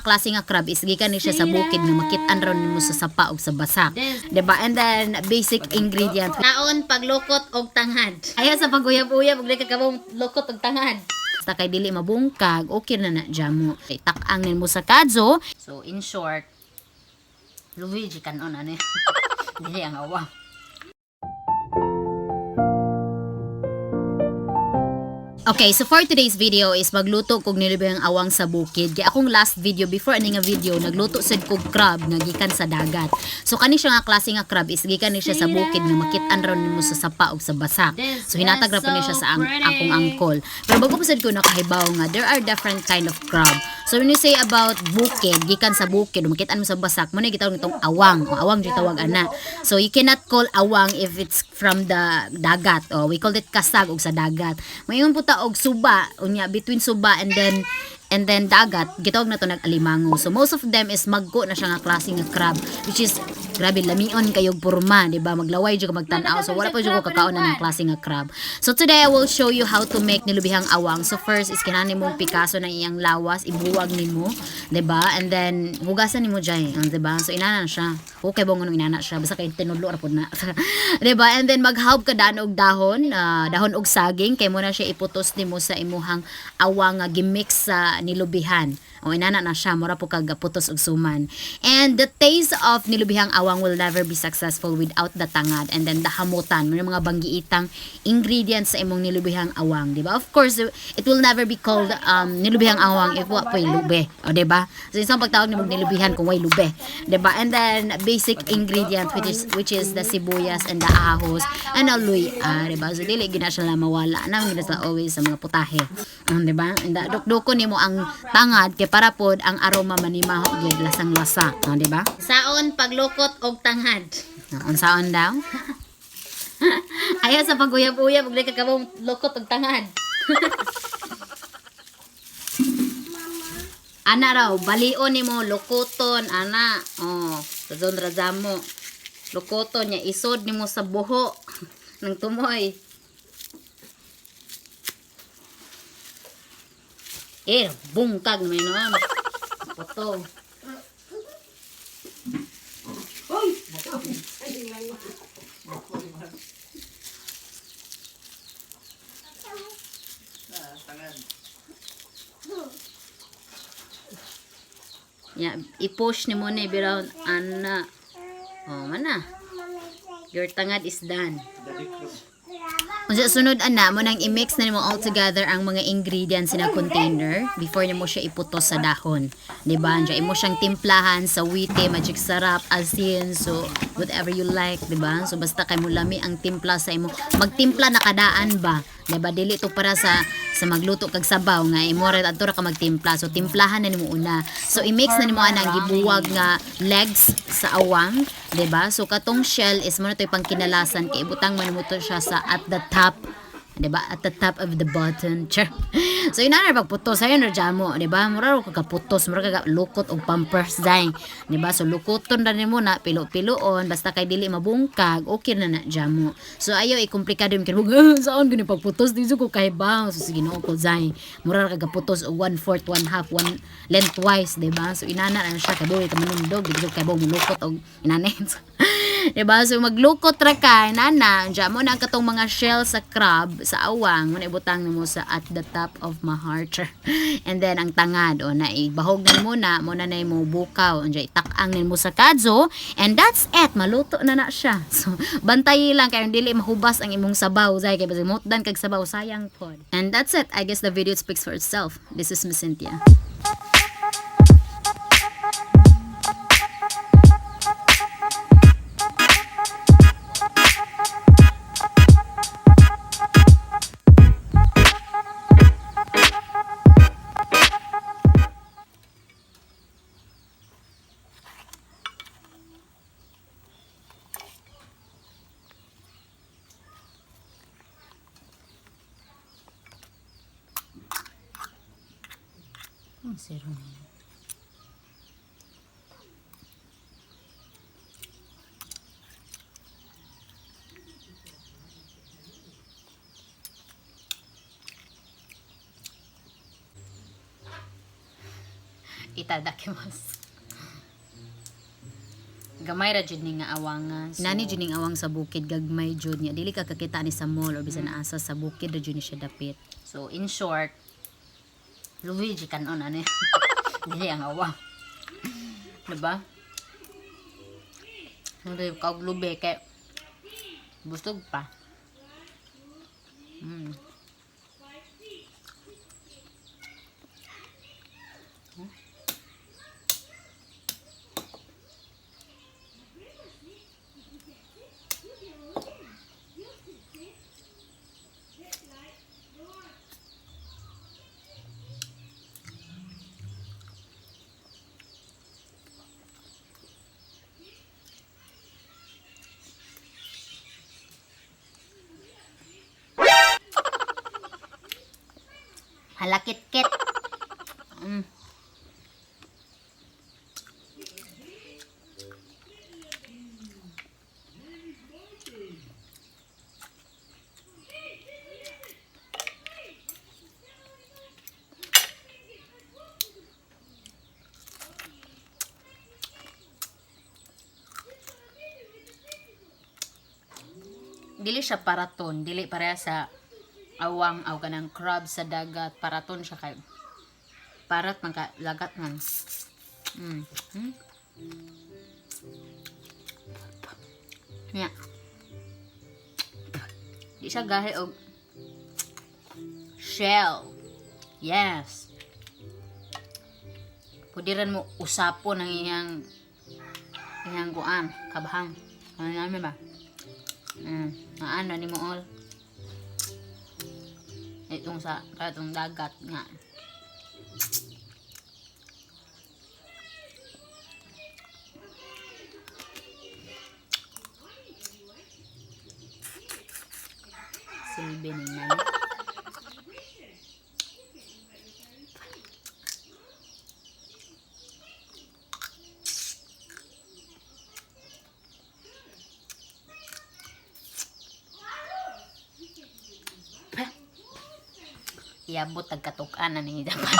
Klase nga crab is gikan ni siya sa bukid nga makit-an ra nimo sa sapa og sa basak. 'Di ba? And then basic ingredient. Naon paglukot og tanghad. Ayaw sa paguyab-uyab og di ka kabong lukot og tanghad. Basta kay dili mabungkag, okay na na jamo. Tak-ang nimo sa kadso. So in short, Luigi kanon ano. Dili ang awa. Okay, so for today's video is magluto kog nilibang awang sa bukid. Kaya akong last video before ani nga video, nagluto sad kog crab nga gikan sa dagat. So kani siya nga klase nga crab is gikan ni siya sa bukid nga makit-an ra nimo sa sapa ug sa basak. So hinatag ra po ni siya sa akong angkol. Pero bago pa sad ko nakahibaw nga there are different kind of crab. So when you say about bukid, gikan sa bukid, makit-an mo sa basak, mo na gitawag nitong awang. O awang jud tawag ana. So you cannot call awang if it's from the dagat. O we call it kasag og sa dagat. Mayon po ta og suba, unya between suba and then dagat, gitawag na to nag-alimango. So most of them is magko na siya nga klase nga crab, which is grabe lamion kayog porma, di ba? Maglaway jud ka magtan-aw. So wala pa jud ko kakaon na ng klase nga crab. So today I will show you how to make nilubihang awang. So first is kinahanglan nimong pikaso ng iyang lawas, ibuwag nimo, di ba? And then hugasan nimo jay, di ba? So inana na siya. Okay ba ngunong inana siya? Basta kay tinudlo ra pud na. Di ba? And then maghawb ka daan og dahon, dahon og saging kay mo na siya iputos nimo sa imuhang awang nga gimix sa nilubihan. O inana na siya, mura po kag putos og suman. And the taste of nilubihang awang will never be successful without the tangad and then the hamutan, mga banggiitang ingredients sa imong nilubihang awang, di ba? Of course, it will never be called nilubihang awang if wa po'y lube, o di ba? So isang pagtawag nimo nilubihan kung way lube, di ba? And then basic ingredient which is the sibuyas and the ahos and the luya, di ba? So dili gina siya lang mawala na gina sila always sa mga putahe. Di ba? And dukdukon nimo ang tangad kay para pod ang aroma manimaho gyud lasang lasa, di ba? Saon paglukot og tanghad. Unsaon daw? Ayaw sa paguyab-uyab og di ka kabong lukot og tanghad. Ana raw, balion nimo lukoton ana. Oh, sa zon razamo. Lukoton niya isod nimo sa buho ng tumoy. Eh, bungkag naman noon. Puto. Ya, i-push nimo ni biraw ana. Oh, mana. Your tangad is done. Unsa sunod ana mo nang i-mix na nimo all together ang mga ingredients in a container before nimo siya iputos sa dahon. Di ba? Andiyan imo siyang timplahan sa wite, magic sarap, asin, so whatever you like, di ba? So basta kay mo lami ang timpla sa imo. Magtimpla na kadaan ba? Di ba? Dili to para sa magluto kag sabaw nga imo ra adto ra ka magtimpla. So timplahan na nimo una. So i-mix na nimo ana ang gibuwag nga legs sa awang, di ba? So katong shell is mo na to'y pangkinalasan kay ibutang man mo to siya sa at the top, 'di ba? At the top of the button. Char. So inana pagputos ayon ra jamo, 'di ba? Mura ra kagaputos, mura ka lukot og pampers dai, 'di ba? So lukoton ra nimo na pilo-piloon basta kay dili mabungkag, okay na na jamo. So ayaw ikomplikado yung kay saan gani pagputos di ko kahibaw. So sige Ginoo ko zay. Mura ra kagaputos og 1/4, 1/2, 1 lengthwise, 'di ba? So inana na siya kay buhi ka manundog, di ko kahibaw mulukot og inana. Diba? So maglukot ra ka, nana, diyan mo na ang katong mga shell sa crab, sa awang, mo na ibutang nimo sa at the top of my heart. And then ang tangad o na ibahog na mo na, mo na na mo bukaw, unja itak-ang nimo sa kadso, and that's it, maluto na na siya. So bantayi lang kay dili mahubas ang imong sabaw, zay kay basig mutdan kag sabaw sayang pod. And that's it. I guess the video speaks for itself. This is Miss Cynthia. Ang zero. Itadakimasu. Gamay ra jud ni nga awangan. So, nani jud ning awang sa bukid, gagmay jud niya. Dili ka kakita ni sa mall or bisan asa, sa bukid ra jud ni siya dapit. So in short, lubi kanon ani. Dili ang awang. Diba? Hindi kag lubi kay busog pa. Halakit-kit. Dili siya paraton, dili pareha sa awang aw kanang crab sa dagat, paraton siya kay parat man ka lagat man. Yeah. Di siya gahi og shell. Yes. Pwede rin mo usapon ang iyang iyang kuan, kabahang. Ano namin ba? Ano ni mo all. Itong sa katong dagat nga. Silbi ning nani. Iabot tagkatuk-an na ni dapat.